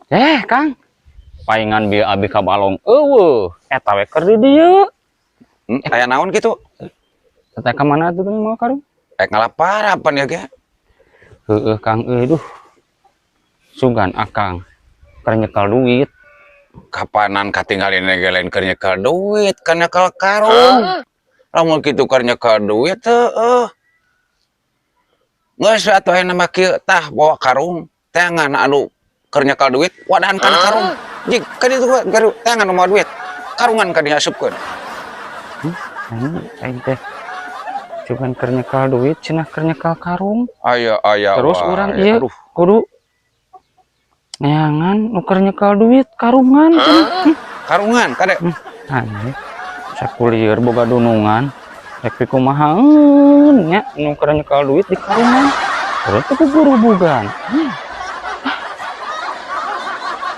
Eh, Kang. Paingan bieu abi ka balong euweuh. Eta we keur di dieu. Aya naon kitu? Teh ka mana tuh geuning mawa karung? Rek ngalapar apa nih ge? Heueuh, Kang, euy, duh. Sugan akang keur nyekel duit. Kapanan katinggalin ge lain keur nyekel duit, keur nyekel karung. Lamun kitu keur nyekel duit heueuh. Geus atuh ayeuna mah kieu, tah bawa karung, teangan anu keur nyekel duit, wadahan kana karung. Jig, ka ditu garu teangan nu mawa duit. Karungan ka dieu asupkeun. Anjing, aing teh sugan keur nyekel duit, cenah keur nyekel karung. Aya aya Terus wae. urang ieu Aduh, kudu neangan nu keur nyekel duit karungan cenah. Karungan kade. Anjing. Sakulieur boga dunungan. Rek pikumahaeun nya nu keur nyekel duit di karungan. Terus teh kugurubugan.